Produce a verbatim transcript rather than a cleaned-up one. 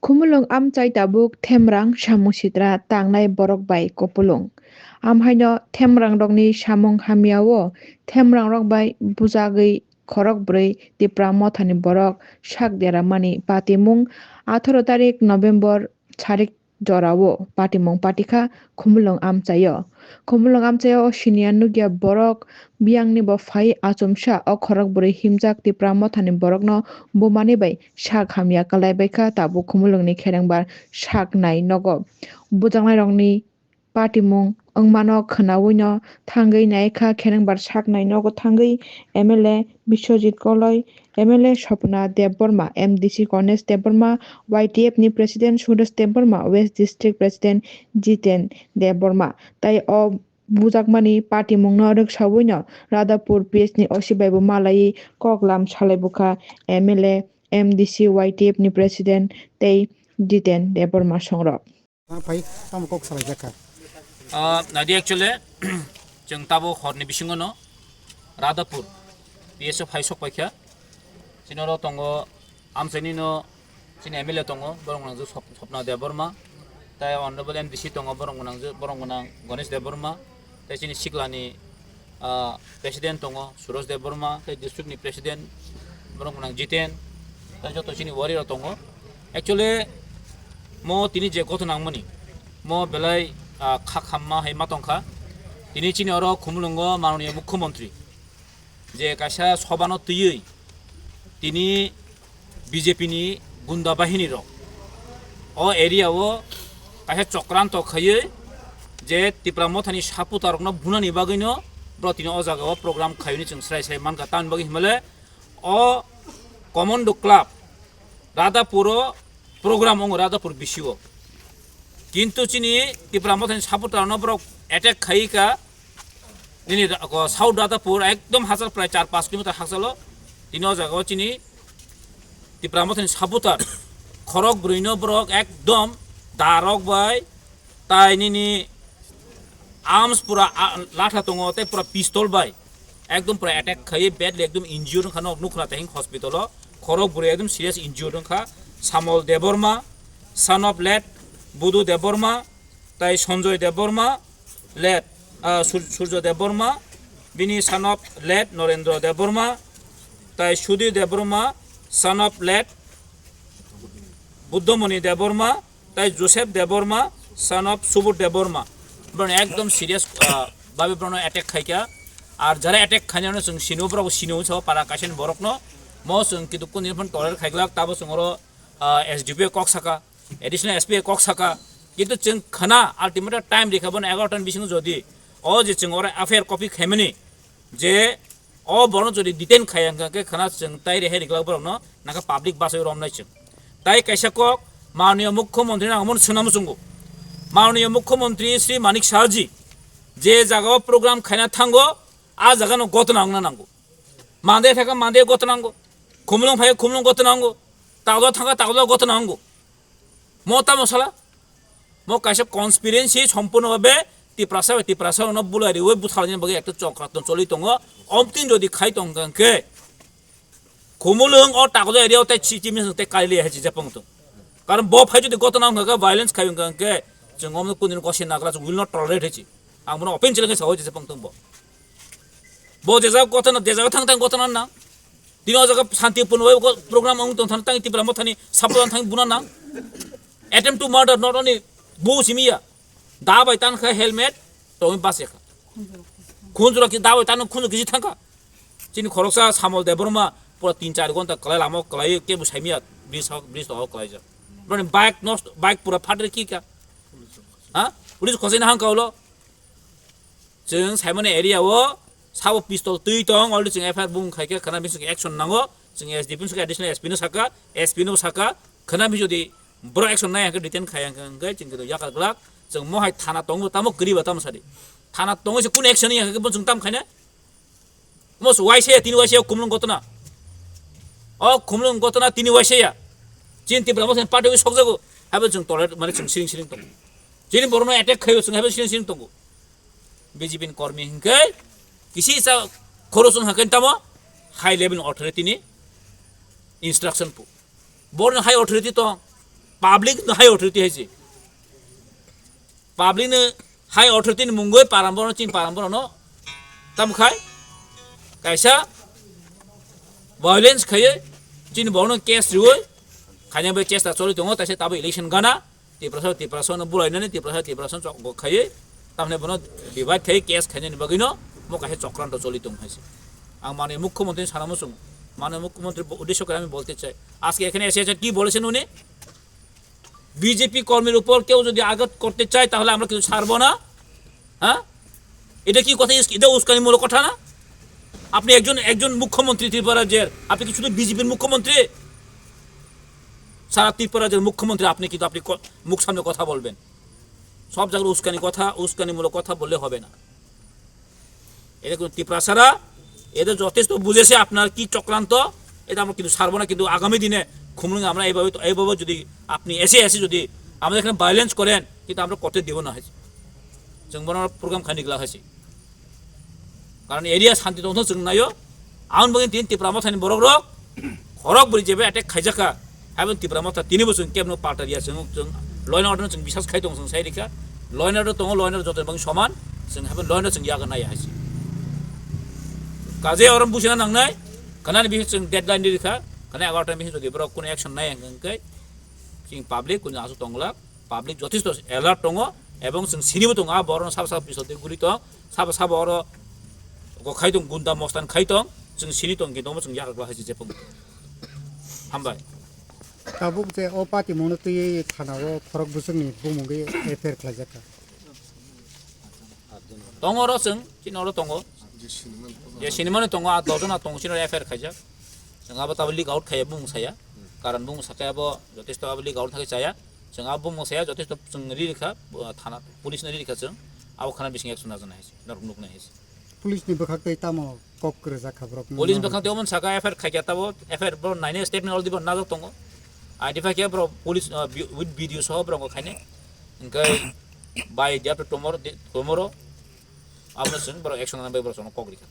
Khumulwng amchai tabuk Themrang samung sitra tangnai borok bai kupulung. Amhaino Themrangrokni samung hamyao Themrangrok bai bujagwi khorok bwrwi Tipra mothani borok sak deramani patimung atharo tarik November sarik jorao patimung patikha Khumulwng amchaio. Khumulwng amchaio siniya nukya borok biyangni bo phai achomsa o khorok bwrwi himjak Tipra mothani borokno bumani bai sak hamya kalaibaikha tabuk Khumulwngni kherengbar sak nai nogo. Bujaknairokni patimung wngmano khwnawino thangwi naikha kherengbar sak nai nogo thangwi M L A Biswajit Koloi, M L A Swapna Debbarma, M D C Ganesh Debbarma, Y T F ni President Suresh Debbarma, West District President Jiten Debbarma. Tai o bujakmani patimungno rwksawino Radhapur P S ni O C bai bo malaiwi koklam salaibukha M L A, M D C, Y T F ni President tei Jiten Debbarma songrok. Ang phai tamo kok salai jakha. Ah, nadi actually, chwng tabo horni bisingo no Radhapur P S o phai sok paikha. Chini oro tongo amchaini no chini M L A tongo, borok gwnang je Sop-, Sopna Debbarma, tai Honorable M D C tongo, borok gwnang je, borok gwnang Ganesh Debbarma, tai chini siklani ah, President tongo, Suresh Debbarma, tei district ni President, borok gwnang Jiten, tei joto chini warrior rok tongo. Actually, mo tini je gothona wngmani, mo belai, ah, kha khamma hai ma tongkha. Tini chini oro Khumulwngo Mananiya Mukhyamantri je kaisa sobano twiwi tini B J P ni gunda bahini rok o area o kaisa chokranto khaiwi je Tipra mothani supporter rokno bunani bagwino bro tini o jaga o program khaiwi chwng srai srai mankha. Tamni bagwi himale o Commando Club Radhapur o program wngo Radhapur bisi o, kintu chini Tipra mothani supporter rokno borok attack khaiwi ka. Nini ra-, ko South Radhapur ekdom hachal prai char panch kilometer hachalo. Tini o jaga o chini Tipra mothani supporter khorok bwrwi no borok ekdom darok bai tai nini arms pura a-, latha tongo tei pura pistol bai ekdom pura attack khaiwi badly ekdom injured wngkha nok nukha tei hospital o khorok bwrwi ekdom serious injured wngkha. Samol Debbarma, son of late Budu Debbarma, tai Sanjoy Debbarma, late, ah, Sur-, Surjo Debbarma, bini son of late Norendra Debbarma, tai Sudhir Debbarma, son of late Buddhamoni Debbarma, tai Joseph Debbarma, son of Subodh Debbarma. Borok ekdom serious, ah, babe borokno attack khaikha. Ar jara attack khainano chwng sino, borok sino sa para kaisa ni borokno. Mo chwng kitu kuni phone tolerate khaiglak, tabo chwng oro, ah, S D P O kok saka. Additional S P kok saka, kintu chwng khna ultimately time rikha bono egarota ni bisingo jodi o je chwng oro F I R copy khaimani je o borokno jodi detain khaiya hwnkha khe khna chwng tai rehai riklak borokno nangkha public bachai romnai chwng. Tai kaisa kok Mananiya Mukhyamantri nang omono swnam chwngo. Mananiya Mukhyamantri Shri Manik Saha ji je jaga o program khaina thango a jaga no gotona wngna nango. Mande thaka mande gotona nango. Khumulwng phai khumulwng gotona nango. Tagdo thaka tagdo gotona nango. Mo tamo sala? Mo kaisa conspiracy sompurno bhabe Tiprasa bai Tiprasa no bulai riwi butharni bagwi ekta chokratno choli tongo. Omtin jodi khai tong khe Khumulwng o Takoja area o tei chichi mising tei kali hai chi japang tong. Karon bo phai jodi gotona wngkha khe violence khai wngkha khe chwng omno kundin kosi nagla chwng will not tolerate hai chi. Ang bono open challenge sao chi japang tong bo. Bo jejak gotona, jejak thang thang gotona na. Tini o jaga shanti punoi program wng tong thang tang Tipra mothani support thang buna nang. Attempt to murder not only bo simiya. Da bai tan kha helmet tongwi bas ya kha. Khunjura ki da bai tan khunju kisi thang kha. Chini khoroksa Samol Debbarma pura tin char gonta kalai lama kalai ke bo saimiya bridge hok bridge to kalai ja. Bani bike nosto bike pura phatre ki ka. Ha? Police khosai na hang kaulo. Chwng Saimani area o sabo pistol twi tong, already chwng F I R bung khai khe khana bising action nango. Chwng S D P no saka, additional S P no saka, S P no saka, khana bising jodi borok action nai hwnkhe detain khai hwnkhe chwng khe yakar glak. Chwng mohai thana tongo tamo kwrwi ba tamo sadi. Thana tongo se kun action ya hwnkhe bo chwng tam khaina. Mo se waisa ya, tini waisa ya, Khumulwng gotona. O Khumulwng gotona tini waisa ya. Chini Tipra Motha ni party wi sokjago. Haibo chwng tolerate, mane chwng siring siring tongo. Chini borokno attack khaio, chwng haibo siring siring tongo. B J P ni kormi hwnkhe kisi sa khoroksa hwnkhe tamo high level authority ni instruction pu. Borokni high authority tong. Public no high authority hai se. Public no high authority ni mungoi parambor no, chini parambor no. Tam khai kaisa violence khaiye, chini borno case riwoi, khaina bai chesta choli tongo, taisa tabo election gana, Tiprasa, Tiprasa no bulai nani, Tiprasa, Tiprasa chok bo khaiye, tamne bono divide khai case khaina ni bagwi no, mo kaisa chokranto choli tong hai se. Ang mane mukhyamantri sana muchung, mane mukhyamantri bo-, uddesho kore ami bolte chai. Aske ekhane ese ese ki bolesen uni? BJP কর্মীর উপর কেউ যদি আঘাত করতে চায়, তাহলে আমরা কিছু ছাড়বো না। হ্যাঁ, এটা কি কথা? এটা উস্কানিমূলক কথা না? আপনি একজন, একজন মুখ্যমন্ত্রী ত্রিপুরা রাজ্যের, আপনি কি শুধু বিজেপির মুখ্যমন্ত্রী? সারা ত্রিপুরা রাজ্যের মুখ্যমন্ত্রী আপনি, কিন্তু আপনি ক-, মুখ সামনে কথা বলবেন। সব জায়গায় উস্কানি কথা, উস্কানিমূলক কথা বললে হবে না। এটা কিন্তু ত্রিপুরা ছাড়া, এটা যথেষ্ট বুঝেছে আপনার কি চক্রান্ত, এটা আমরা কিন্তু ছাড়বো না। কিন্তু আগামী দিনে খুমলুঙে আমরা এইভাবে, এইভাবে যদি আপনি এসে এসে যদি আমাদের এখানে ভায়োলেন্স করেন, কিন্তু আমরা করতে দেবো না হয়েছে। Chwng bono program khaini glak hai se. Karon area santi tongthok chwng naio. Aboni bagwi tini Tipra Mothani borok rok khorok bwrwi jeba attack khaijak kha. Aboni Tipra Motha tini bo chwng kebno palta riya chwng, chwng law and order no chwng bisas khai tong chwng sai rikha. Law and order tongo, law and order joto bang soman. Chwng aboni law and order chwng yago naiya hai se. Kaje orom busina nangnai. Kanani bihik chwng deadline di rikha. Kanai egaroh ta bihik jodi borok kono action nai hwnkhe chwng public kono aswk tonglak. Public jotheshto alert tongo ebong chwng sinibo tongo, a borokno sabo sabo pistol twi guri tong, sabo sabo oro go khai tong, gunda mostan khai tong, chwng sini tong, kintu omo chwng yakhak bahai se jepung. Hambai. Tabuk je o party mungno twiwi thana o khorok bwswkni bumungwi F I R khlaijak kha. Tongo oro chwng, chini oro tongo. Je sinimani tongo, a dojon a tongo, chini oro F I R khaijak. Chwng abo tabo leak out khaiya bumung saya. Karon bumung sakhe abo jotheshto abo leak out thakhe chaya. Chwng abo bumung saya jotheshto chwng ri rikha, uh, thana, police no ri rikha chwng. Abo khana bising action najana hai se, norok nuknai hai se. Police ni bwkhak tei tamo kok kwrwjak kha borok? Police ni bwkhak tei omo saka F I R khaikha tabo, F I R borok naine statement already borok najak tongo. Identify khe borok police, uh, bi-, with video soho borok khaine. Hwnkhe bai dia to tomorrow, di-, tomorrow. Abono chwng borok action nang bai borok chwngno kok rikha.